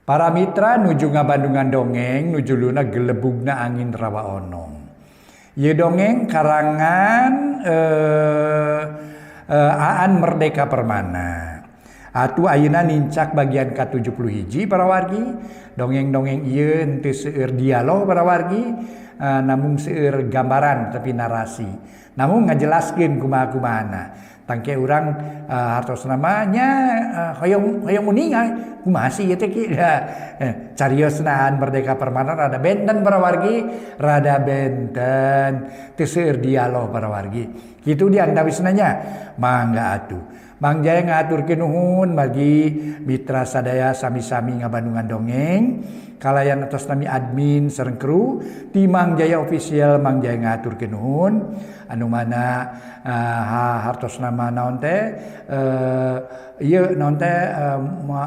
Para mitra nuju ngabandungan dongeng nu judulna Gelebugna Angin Rawa Onom. Ieu dongeng karangan Aan Merdeka Permana. Atuh ayeuna nincak bagian ka-71 para wargi. Dongeng-dongeng ieu henteu seueur dialog para wargi, namung seueur gambaran tapi narasi. Namun ngajelaskeun kumaha-kumahana. Tangke urang hartos namanya hoyong hoyong uninga kumaha sih ieu teh ki. Cariosna Aan Merdeka Permana rada benten para wargi, rada benten teu seueur dialog para wargi. Kitu di antawisna nya. Mangga atuh. Mang Jaya ngahaturkeun nuhun bagi mitra sadaya sami-sami ngabandungan dongeng kalayan atas nami admin sareng kru ti Mang Jaya Official. Mang Jaya ngahaturkeun nuhun anu mana hartos nama naon teh, ieu naon teh,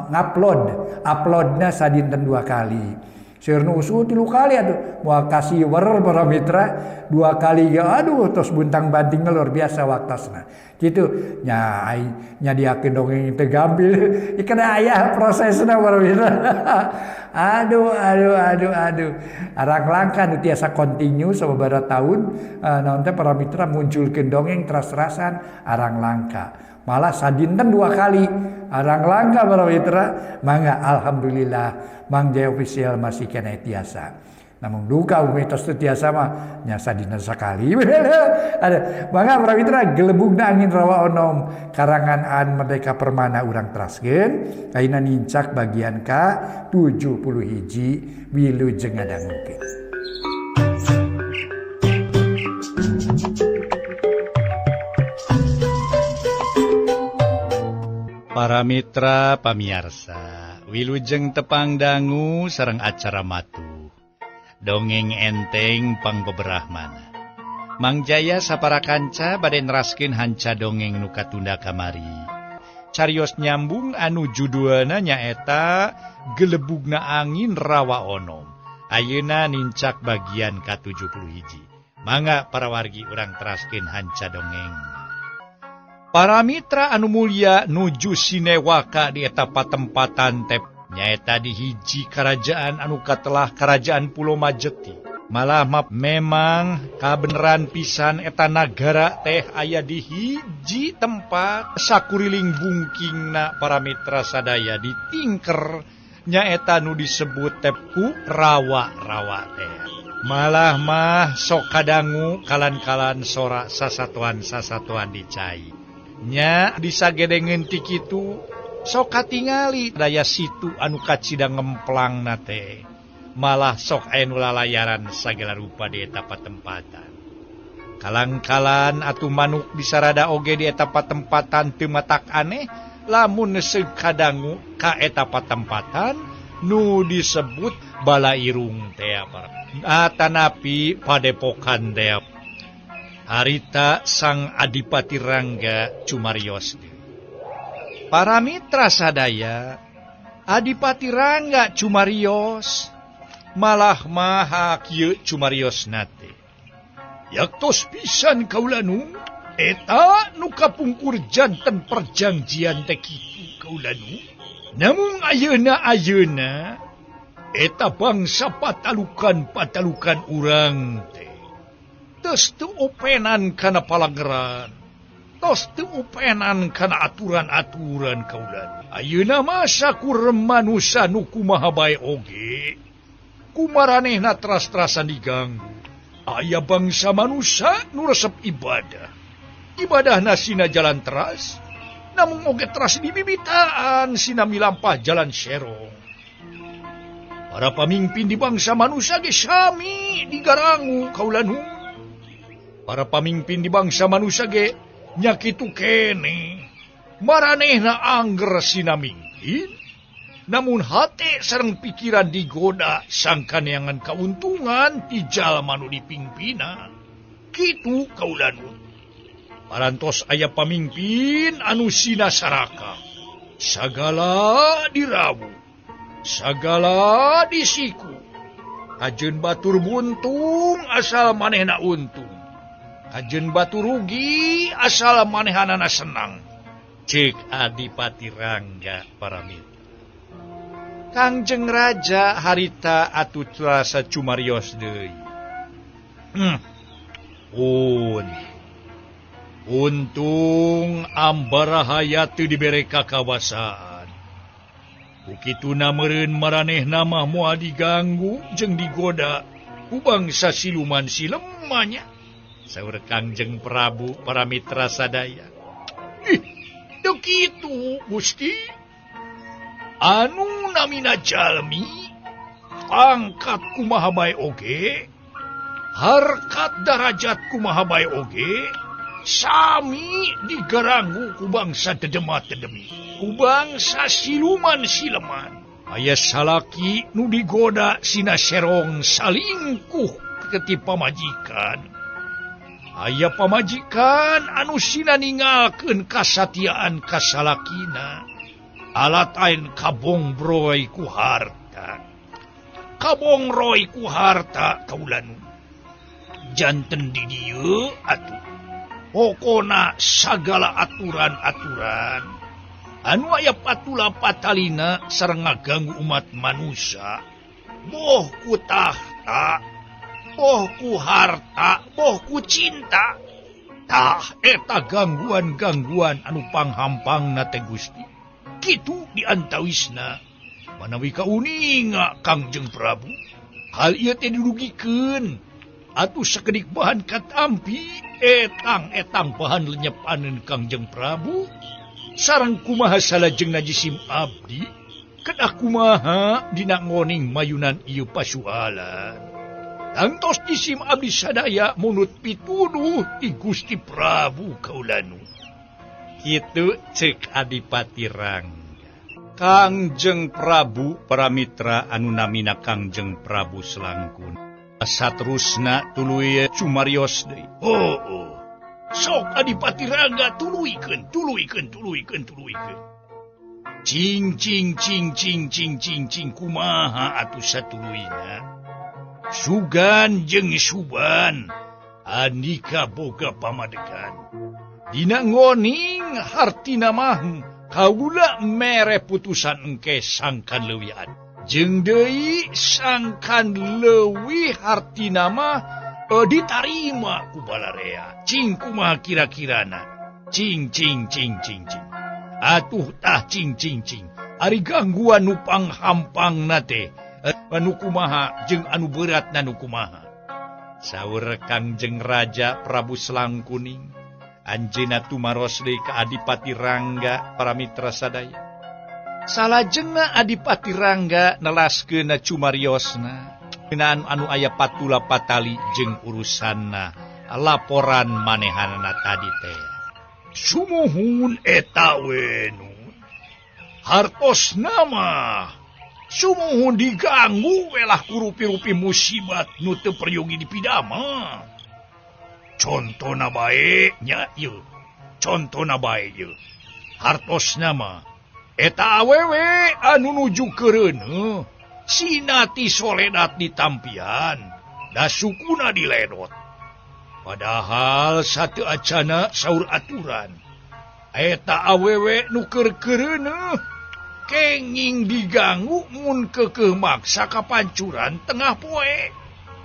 ngupload uploadna sadinten dua kali. Seueur nu usul tilu kali, aduh moal kasih wer para mitra dua kali ya, aduh tos buntang banting luar biasa waktasna gitu nya. Ai nyadiakeun dongeng teu gampil, kana aya prosesna para mitra. Aduh aduh aduh aduh, arang langka nu tiasa kontinu sababaraha tahun, naon teh para mitra, munculkeun dongeng teras-terasan arang langka, malah sadinten dua kali arang langka para mitra. Mangga, alhamdulillah Mang Jaya Official masih keneh tiasa, namun duka umi tos teu tiasa mah nya sadinten sakali ada. Mangga para mitra, Gelebugna Angin Rawa Onom karangan Aan Merdeka Permana urang teraskeun ayeuna nincak bagian ka 71. Wilujeng ngadangukeun. Para mitra pamiarsa, wilujeng tepang dangu sareng acara matuh dongeng enteng pangbeberahmana. Mang Jaya sapara kanca bade neraskeun hanca dongeng nu katunda kamari. Carios nyambung anu judulna nyaeta Gelebugna Angin Rawa Onom. Ayeuna nincak bagian ka-71. Mangga para wargi, urang teraskeun hanca dongeng. Para mitra anu mulia, nuju sinewaka di eta patempatan tep nyaeta di hiji kerajaan anu katelah Kerajaan Pulau Majeti. Malah map memang kabeneran pisan eta nagara teh aya di hiji tempat sakuriling bungkingna para mitra sadaya ditingker nyaeta nu disebut tepku rawa-rawa teh. Malah mah sok kadangu kalan-kalan sorak sasatuan-sasatuan dicai. Nya disagedengeun ti kitu sok katingali daya situ anu kacida ngemplang na teh. Malah sok aya nu lalayaran sagala rupa di eta patempatan. Kalangkalan atuh manuk disarada oge di eta patempatan teu matak aneh lamun neuseuh kadangu ka eta patempatan nu disebut Balairung teh, atanapi padepokan teh. Harita Sang Adipati Rangga cumarios deui. Para mitra sadaya, Adipati Rangga cumarios malah maha kieu cumarios nate. Yaktos pisan kaulanu eta nu kapungkur janten perjanjian teh kitu kaulanu. Namung ayeuna ayeuna eta bangsa patalukan-patalukan urang teh tos teu openan kana palangeran, tos teu openan kana aturan-aturan kaulan. Ayeuna masa kurem manusa nu kumaha bae oge kumaranehna teras-terasan diganggu. Aya bangsa manusa nu resep ibadah, ibadahna sina jalan teras, namun oge teras dibibitaan sina milampah jalan serong. Para pamimpin di bangsa manusia ge sami digarangu kaulanu. Para pamimpin di bangsa manusia ge nya kitu kene. Maranehna angger sina mingkin, namun hate sareng pikiran digoda sangkaneangan kauntungan ti jalma nu dipingpina. Kitu kaulanu. Parantos aya pamimpin anu sina saraka. Sagala dirawu, sagala disiku. Kajeun batur buntung asal manehna untung. Kajeun batur rugi asal manehanana senang. Cek Adipati Rangga para mitra. Kangjeng Raja harita atuh rasa cumarios deui. Untung Ambarahaya teu dibere kakawasaan. Ku kituna meureun maranehna mah moal diganggu jeung digoda ku bangsa siluman silemanya. Saur Kangjeng Prabu para mitra sadaya. Ih, teu kitu Gusti. Anu namina jalmi pangkat kumaha bae oge, harkat darajat kumaha bae oge, sami digaranggu ku bangsa dedemat-dedemi, ku bangsa siluman sileman. Aya salaki nu digoda sina serong salingkuh keti pamajikan. Aya pamajikan anu sina ningalkeun kasatiaan kasalakina. Alat ain kabongbroy ku harta. Kabongroy ku harta kaulanu. Janten di dieu atuh. Pokona sagala aturan-aturan anu aya patula patalina sareng ngaganggu umat manusia. Boh ku tahta, boh ku harta, boh ku cinta. Tah eta gangguan-gangguan anu panghampangna teh Gusti. Kitu diantawisna manawi kauninga Kangjeng Prabu hal ieu teh dirugikeun atuh sakedik bahan katampi etang-etang bahan lenyepaneun Kangjeng Prabu sareng kumaha salajengna jisim abdi kedah kumaha dina ngoning mayunan ieu pasualan tangtos jisim abdi sadaya munut pituduh ti Gusti Prabu kaulanu. Kitu cek Adipati Rangga. Kangjeng Prabu para mitra anu namina Kangjeng Prabu Selangkun. Saterusna tuluy cumarios deui. Oh, oh. Sok Adipati Rangga tuluykeun, tuluykeun, tuluykeun, tuluykeun. Cing cing cing cing cing cing cing kumaha atuh satuluyna. Sugan jeung Suban andika boga pamadegan. Dina ngoning hartina mah kaula mere putusan engke sangkan leuwihan. Jeung deui sangkan leuwih hartina mah ditarima ku balarea. Cing kumaha kira-kirana. Cing cing cing cing cing. Atuh tah cing cing cing. Ari gangguan nu panghampangna teh anu kumaha jeung anu beratna nu kumaha. Saur Kangjeng Raja Prabu Selangkuning. Anjeunna tumaros deui ka Adipati Rangga para mitra sadaya. Salajengna Adipati Rangga nelaskeun cumariosna ngeunaan anu aya patula patali jeung urusanna laporan manehanna tadi teh. Sumuhun eta we nun. Hartosna mah sumuhun diganggu welah ku rupi-rupi musibat nu teu peryogi dipidama. Contona bae nya ieu. Contona bae ieu. Hartosna mah eta awewe anu nuju keureuneuh sinati soledat ditampian da sukuna diledot. Padahal sateu acana saur aturan eta awewe nu keur keureuneuh kenging diganggu mun keukeuh maksa kapancuran tengah poe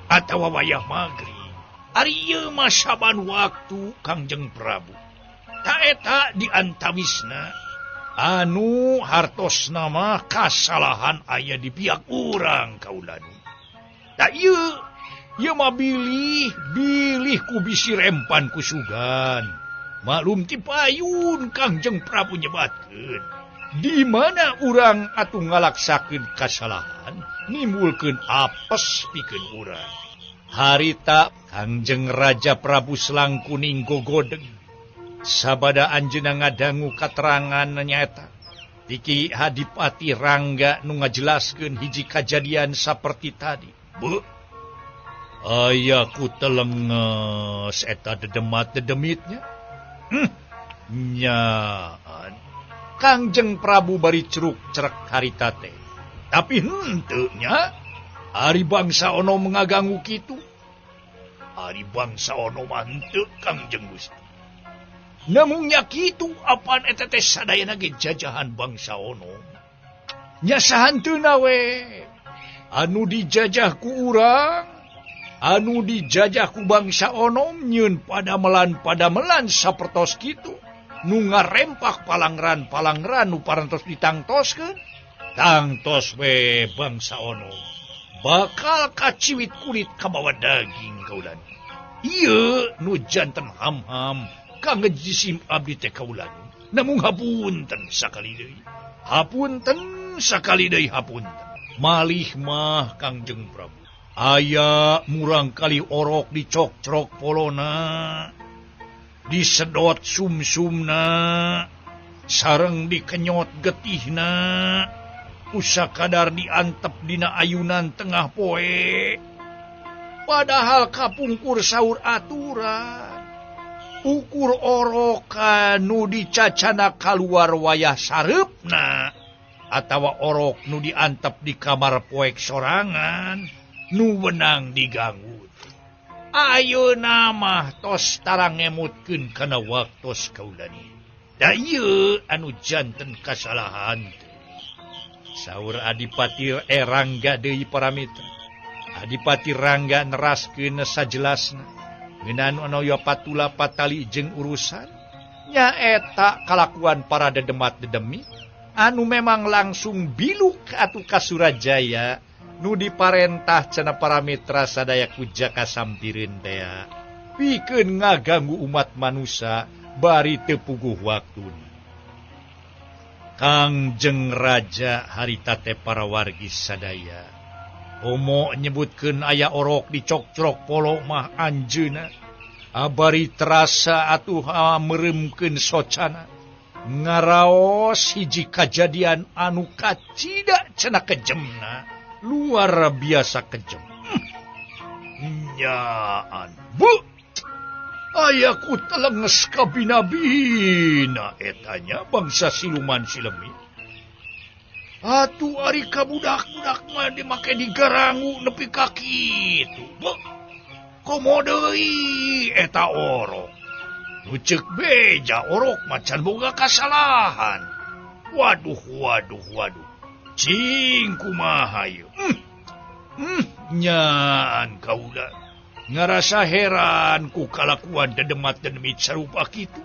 atawa wayah magrib. Ari ieu mah saban waktu Kangjeng Prabu. Ta eta diantawisna anu hartosna mah kasalahan aya di pihak urang kaulanu. Ta ieu ieu mah bilih bilih ku bisi rempan ku sugan. Maklum ti payun Kangjeng Prabu nyebatkeun. Di mana urang atuh ngalaksakeun kasalahan nimbulkeun apes pikeun urang. Harita Kangjeng Raja Prabu Selangkuning gogodeg. Sabada anjeunna ngadangu katerangan nyaeta Tiki Adipati Rangga nu ngajelaskeun hiji kajadian saperti tadi. Beuh. Aya ku telenges eta dedemat dedemitnya. Nyaan. Kangjeng Prabu bari ceruk-cerek harita teh. Tapi henteu nya ari bangsa ono mengaganggu kitu. Ari bangsa ono mah henteu Kangjeng Gusti. Namungnya kitu apan eta teh sadayana ge jajahan bangsa ono. Nya sahanteuna we anu dijajah ku urang, anu dijajah ku bangsa onom nyeun padamelan-padamelan sapertos kitu nu ngarempak palangran-palangran nu parantos ditangtoskeun. Tangtos we bangsa onom bakal kaciwit kulit kabawa daging kaulan. Ieu nu janten ham-ham kangge jisim abdi teh kaulan. Namung hapunten sakali deui. Hapunten sakali deui hapunten. Malih mah Kangjeng Prabu. Aya murang kali orok dicokcrok polona, disedot sumsumna, sareng dikenyot getihna, usakadar diantep dina ayunan tengah poe. Padahal kapungkur saur aturan, ukur orok nu dicacana kaluar wayah sareupna, atawa orok nu diantep di kamar poek sorangan, nu wenang diganggu. Ayeuna mah tos tarang ngemutkeun kana waktos kaulani. Da ieu anu janten kasalahan. Saur Adipati Erangga deui para mitra. Adipati Rangga neraskeun sajelasna ngeunaan anu aya patula patali jeung urusan nyaeta kalakuan para dedemat dedemi anu memang langsung biluk atuh ka Surajaya nu diparentah cenah para mitra sadaya ku Jaka Sampireun tea pikeun ngaganggu umat manusia bari teu puguh waktuna. Kangjeng Raja harita teh para wargi sadaya Omo nyebutkeun aya orok dicokcrok polo mah anjeunna abari terasa atuh meureumkeun socana ngaraos hiji kajadian anu kacida cenah kejemna luar biasa kejem. Nyaan bu aya ku telenges kabina-bina etanya bangsa siluman silemi. Atuh ari ka budak-budak mah dimake digarangu nepi ka kitu. Beuh. Komo deui eta orok. Nu ceuk beja orok mah can boga kasalahan. Waduh waduh waduh. Cing kumaha ieu? Nyaan kaula. Ngarasa heran ku kalakuan dedemat dedemit sarupa kitu.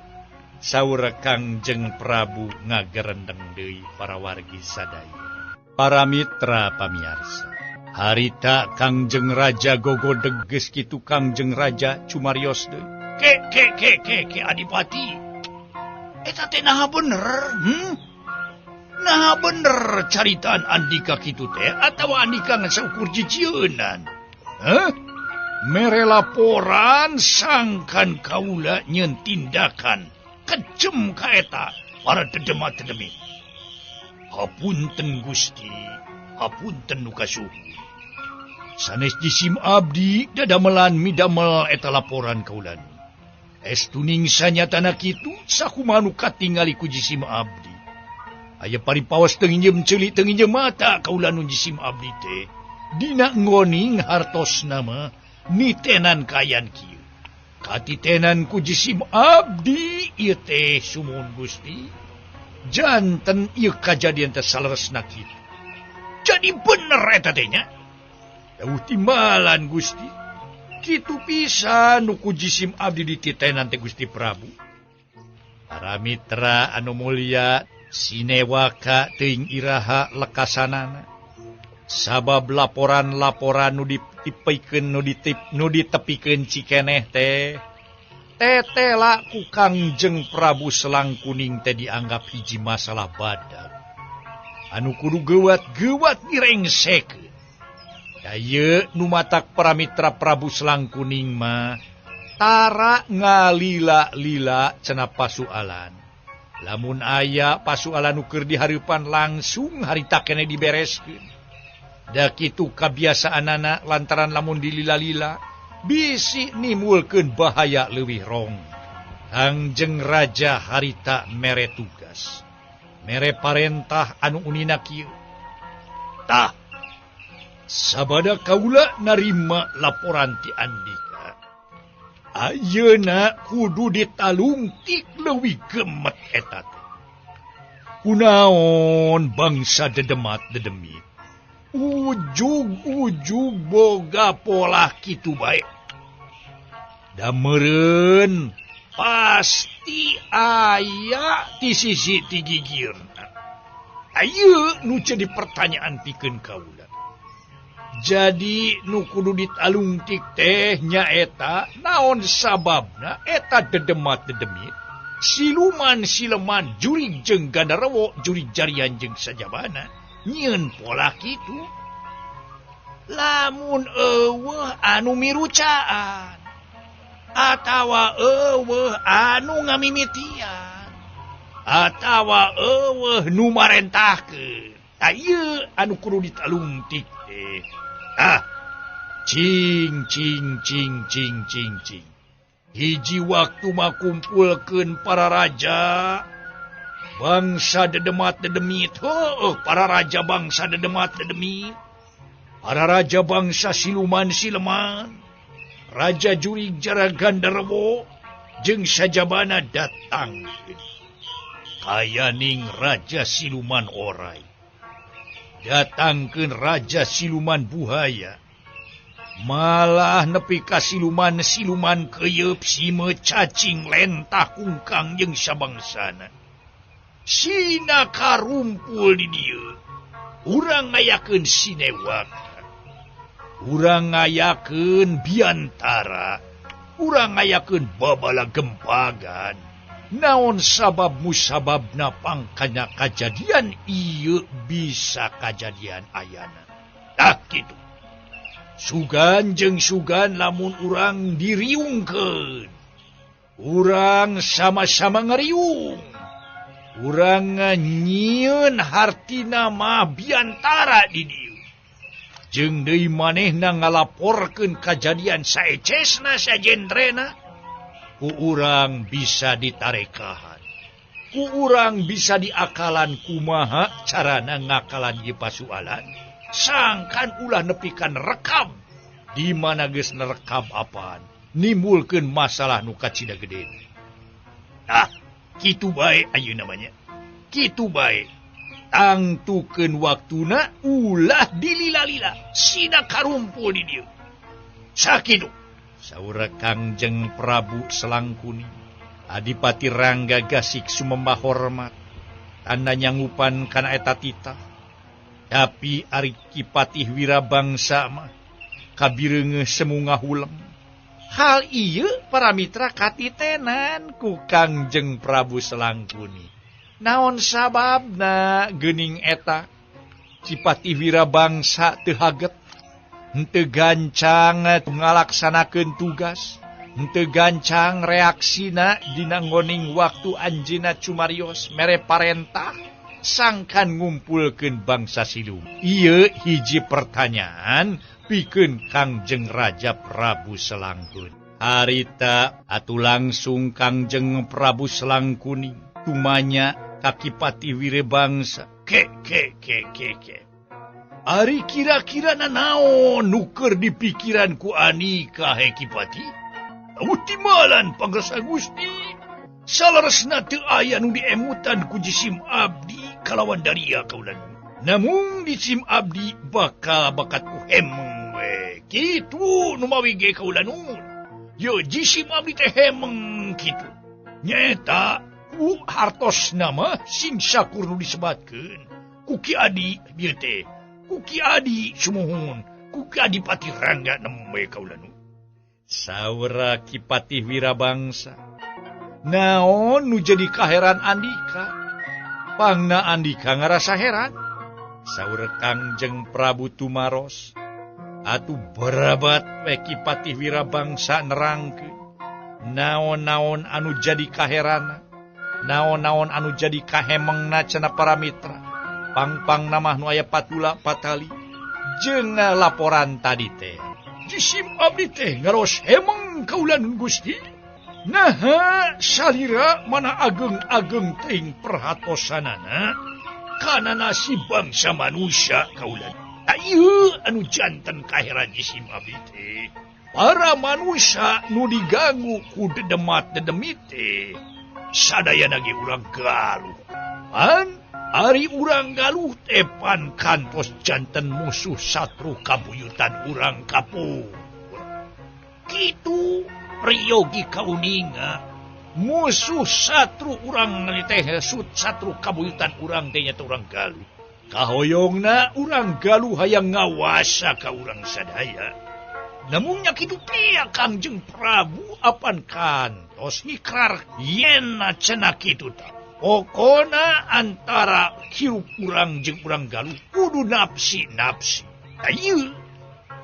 Saur Kangjeng Prabu ngagerendeng deui para wargi sadaya. Para mitra pamiarsa, harita Kangjeng Raja gogodeg geus kitu Kangjeng Raja cumarios deui. Ke ke ke ke ke Adipati. Eta teh naha bener? Naha bener caritaan Andika kitu teh atawa Andika ngan saukur jijieunnan? Hah? Mere laporan sangkan kaula nyeun tindakan kejem ka eta para dedemat dedemi. Hapunten Gusti, hapunten nu kasuhun. Sanes jisim abdi dadamelan midamel eta laporan kaulan. Estuning sanyatana kitu sakumaha nu katingali ku jisim abdi. Aya paripaos teu nginjem ceuli teu nginjem mata kaula nu jisim abdi teh. Dina ngoning hartosna mah nitenan kaayaan kieu. Katitenan ku jisim abdi ieu teh sumuhun Gusti. Janten ieu kajadian teh saleresna kitu. Jadi bener eta teh nya. Eueuh timbalan Gusti. Kitu pisan nu ku jisim abdi dititenan teh Gusti Prabu. Para mitra anu mulia sinewaka teuing iraha lekasanana. Sabab laporan-laporan nu ditipikeun nu ditepikeun Cikeneh teh tetela ku Kangjeng Prabu Selang Kuning teh dianggap hiji masalah badag anu kudu geuwat-geuwat direngsekeun. Da ieu nu matak para mitra Prabu Selang Kuning mah tara ngalila-lila cenah pasualan. Lamun aya pasualan nu keur dihareupan langsung harita keneh dibereskeun. Da kitu kabiasaanana lantaran lamun dilila-lila bisi nimulkeun bahaya leuwih rong. Kangjeng Raja harita mere tugas, mere parentah anu unina kieu. Tah, sabada kaula narima laporan ti Andika. Ayeuna kudu ditalungtik leuwih gemet eta teh. Kunaon bangsa dedemat dedemit ujug-ujug boga pola kitu bae. Da meureun pasti aya ti sisi ti gigirna. Ayeuna nu jadi pertanyaan pikeun kaula. Jadi nu kudu ditalungtik teh nyaeta naon sababna eta dedemat dedemit siluman sileman jurig jeung gandarewo jurig jarian jeung sajabana nyieun pola kitu. Lamun eueuh anu mirucaan atawa eueuh anu ngamimitian atawa eueuh nu marentahkeun. Tah ieu anu kudu ditalungtik teh. Ah, cing cing cing cing cing cing. Hiji waktu mah kumpulkeun para raja bangsa dedemat dedemit. Heuh, para raja bangsa dedemat dedemit. Para raja bangsa siluman sileman, raja jurig jara gandarwo jeung sajabana datang. Kayaning raja siluman orai. Datangkeun raja siluman buhaya. Malah nepi ka siluman-siluman keyeup sime cacing lentah kungkang jeung sabangsana. Sina karumpul di dieu. Urang ngayakeun sinewaka. Urang ngayakeun biantara. Urang ngayakeun babala gempagan. Naon sabab musababna pangkanya kajadian ieu bisa kajadian ayana. Tah kitu. Sugan jeung sugan lamun urang diriungkeun. Urang sama-sama ngariung. Urang nyieun hartina mah biantara di dieu. Jeung deui manehna ngalaporkeun kajadian saecesna sajentrena, ku urang bisa ditarekahan. Ku urang bisa diakalan kumaha carana ngakalan ieu pasualan. Sangkan ulah nepikan rekam di mana geus nerekam apaan nimbulkeun masalah nu kacida gede. Tah, kitu bae ayeuna mah nya. Kitu bae. Tangtukeun waktuna ulah dilila-lila. Sina karumpul di dieu. Sakitu. Saur Kangjeng Prabu Selangkuni, Adipati Rangga Gasik sumembah hormat, tanda nyangupan kana eta titah. Tapi ari Ki Patih Wirabangsa mah kabireungeuh semu ngahuleng. Hal ieu para mitra katitenan ku Kangjeng Prabu Selangkuni. Naon sababna geuning eta Ki Patih Wirabangsa teu haget, henteu gancang ngalaksanakeun tugas, henteu gancang reaksina dina ngoning waktu anjeunna cumarios mere parentah sangkan ngumpulkeun bangsa silum. Ieu hiji pertanyaan pikeun Kangjeng Raja Prabu Selangkuni. Harita atuh langsung Kangjeng Prabu Selangkuni tumanya ka Ki Patih Wirabangsa. Ke ke ke ke ke. Ari kira-kira nanaon nu keur dipikiran ku Anika he Ki Patih? Utimalan pangrasa Gusti. Saleresna teu aya nu diemutan ku jisim abdi kalawan daria kaulan. Namung jisim abdi bakal bakat ku hemeng we. Kitu nu mawi ge kaulan. Ye jisim abdi teh hemeng kitu. Nyaeta ku hartos nama sing sakur nu disebatkeun. Ku Ki Adi bieu teh. Ku Ki Adi sumuhun. Ku Ki Adipati Rangga nembe kaulan. Saur Ki Patih Wirabangsa. Naon nu jadi kaheran Andika? Pangna Andika ngarasa heran. Saur Kangjeng Prabu tumaros. Atuh berabat we Ki Patih Wirabangsa nerangkeun. Naon-naon anu jadi kaherana, naon-naon anu jadi kahemengna cenah para mitra. Pangpang namah nu aya patula patali jeung laporan tadi teh. Jisim abdi teh ngaros hemeng kaulan Gusti. Naha salira mana ageng-ageng teuing perhatosanana kana nasib bangsa manusia kaulan. Ta ieu anu janten kaheran jisim abdi teh. Para manusia nu diganggu ku dedemat dedemit teh sadayana ge urang galuh. Pan Ari urang Galuh tepan kantos janten musuh satru kabuyutan urang kapur. Kitu priyogi kauninga musuh satru urang teh satru kabuyutan urang teh nya urang Galuh. Kahoyongna urang Galuh hayang ngawasa ka urang sadaya. Namun nya kitu teh Kangjeng Prabu apan kantos ngikrar yen cenah kitu teh. Pokona antara hirup urang jeung urang Galuh kudu nafsi-nafsi. Ayeuna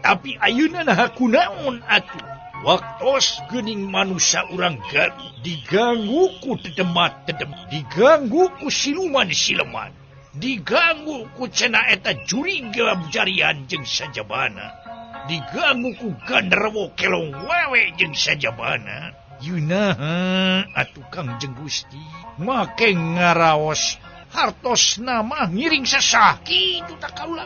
tapi ayeuna naha kunaon atuh? Waktos geuning manusia urang Galuh diganggu ku tedemat-tedem, diganggu ku siluman-sileman, diganggu ku cenah eta juriga jarian jeung sajabana, diganggu ku ganderwo kelong wewe jeung sajabana. Yunaha atuh Kangjeng Gusti make ngaraos hartos nama ngiring sesah kitu tak kaula.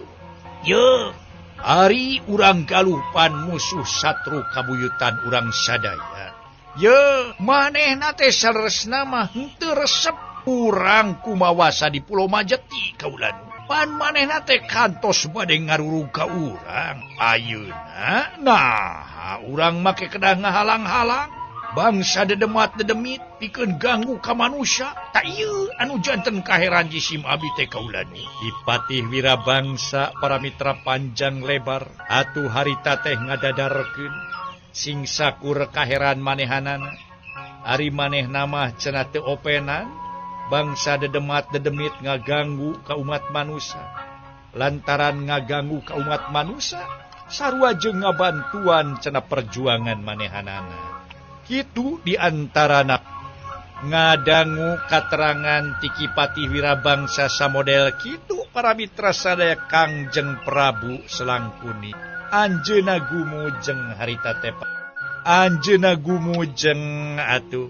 Ye ari urang Galuh pan musuh satru kabuyutan urang sadaya. Ye manehna teh saleresna mah henteu resep urang kumawasa di Pulau Majeti kaula. Pan manehna teh kantos bade ngarurug ka urang. Ayeuna nah urang make kedah ngahalang-halang bangsa dedemat dedemit pikeun ganggu ka manusia. Tak ieu anu janten kaheran jisim abi teh kaula nu. Dipatih Wirabangsa para mitra panjang lebar atuh harita teh ngadadarkeun sing sakur kaheran manehanana. Ari manehna mah cenah teu openan bangsa dedemat dedemit ngaganggu ka umat manusia. Lantaran ngaganggu ka umat manusia sarua jeung ngabantuan cenah perjuangan manehanana. Kitu diantarana ngadangu katerangan ti Ki Patih Wirabangsa samodel kitu para mitra sadaya Kangjeng Prabu Selangkuni anjeunna gumujeng harita teh anjeunna gumujeng atuh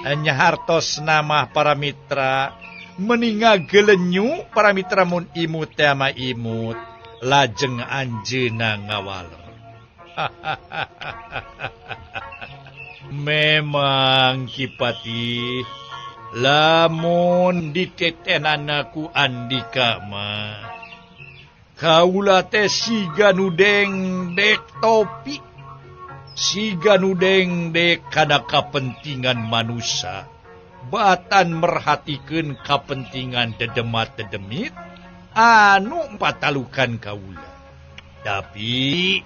nyahartos nama para mitra meninga gelenyu para mitra mun imut teh ama imut lajeng anjeunna ngawaler. Memang Ki Patih lamun ditetenana ku Andika mah kaula teh siga nu dengdek topi, siga nu dengdek kana kapentingan manusia, batan merhatikeun kapentingan dedemat dedemit anu patalukan kaula. Tapi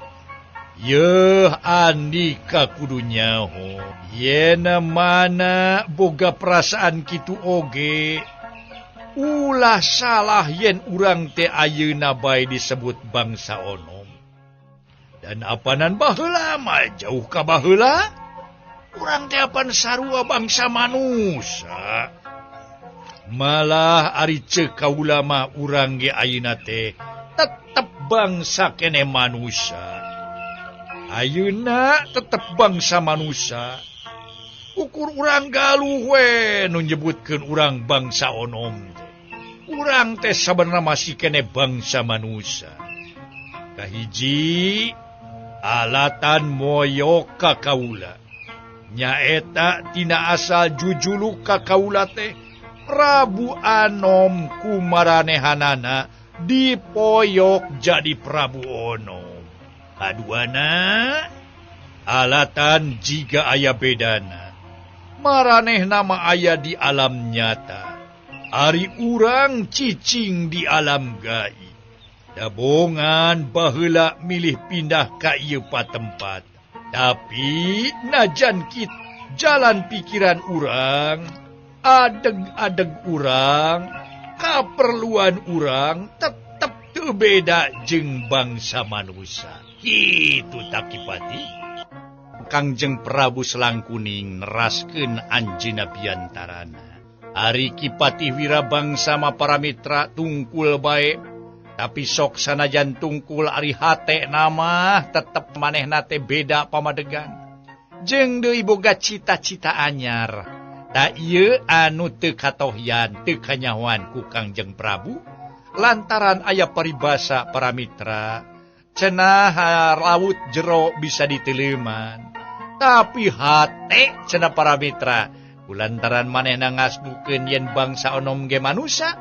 yeuh Andika kudu nyaho yena mana boga perasaan kitu oge ulah salah yen urang teh ayeuna bae disebut bangsa onom. Dan apanan baheula mah jauh ka baheula urang teh apan sarua bangsa manusia. Malah ari ceuk kaula mah urang ge ayeuna teh tetep bangsa keneh manusia. Ayeuna tetep bangsa manusia. Ukur urang Galuh we nu nyebutkeun urang bangsa onom teh. Urang teh sabenerna masih keneh bangsa manusia. Kahiji alatan moyok ka kaula. Nyaeta tina asal jujuluk ka kaula teh Prabu Anom kumaranehanana dipoyok jadi Prabu Onom. Kaduana alatan jiga aya bedana. Maraneh nama aya di alam nyata. Ari urang cicing di alam gaib. Dabongan baheula milih pindah ka ieu patempat. Tapi najan kit jalan pikiran urang, adeg-adeg urang, kaperluan urang tetep teu beda jeung bangsa manusia. Kitu tak Ki Patih. Kangjeng Prabu Selangkuning neraskeun anjeunna biantarana. Ari Ki Patih Wirabangsa mah para mitra tungkul bae, tapi sok sanajan tungkul ari hate nama tetep manehna teh beda pamadegan. Jeung deui boga cita-cita anyar. Da ieu anu teu katohyan teu kanyahoan ku Kangjeng Prabu lantaran aya paribasa para mitra cenah laut jero bisa diteleman tapi hate cenah para mitra kulantaran manehna ngasdukeun yen bangsa onom ge manusia.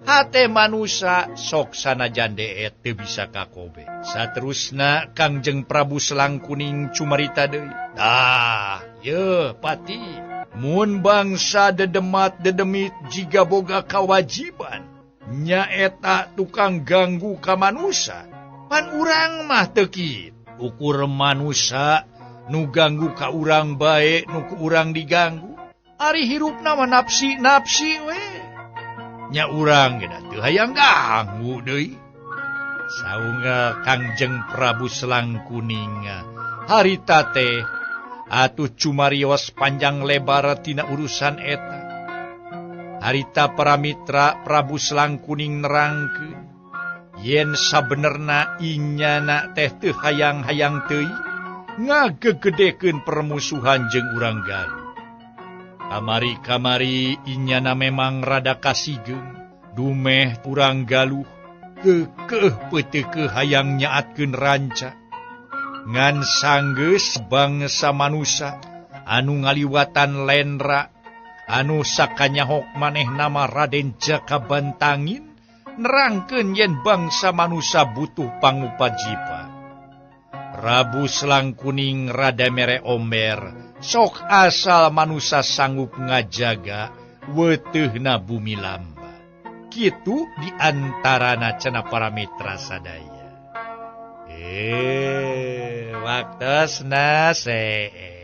Hate manusa sok sanajan deet teu bisa kakobe. Saterusna Kangjeng Prabu Selang Kuning cumarita deui. Tah, ye pati. Mun bangsa dedemat dedemit jiga boga kawajiban nyaeta tukang ganggu ka manusa. Pan urang mah teu kitu. Ukur manusa nu ganggu ka urang bae nu ku urang diganggu. Ari hirupna mah nafsi-nafsi we. Nya urang ge teu hayang ganggu deui. Saungga Kangjeng Prabu Selang Kuning harita teh atuh cumarios panjang lebar tina urusan eta. Harita para mitra Prabu Selang Kuning nerangkeun yen sabenerna inyana teh teu hayang-hayang teuing ngagegedekeun permusuhan jeung urang Galuh. Kamari-kamari inyana memang rada kasigeung dumeh urang Galuh keukeuh peuteukeuh hayang nyaatkeun ranca. Ngan sanggeus bangsa manusa anu ngaliwatan lendra anu sakanyahok maneh nama Raden Jaka Bantangin nerangkeun yen bangsa manusa butuh pangupajipan. Prabu Selang Kuning rada mere omber sok asal manusa sanggup ngajaga wetehna bumi lamba. Kitu diantarana cenah para mitra sadaya. Waktosna seep.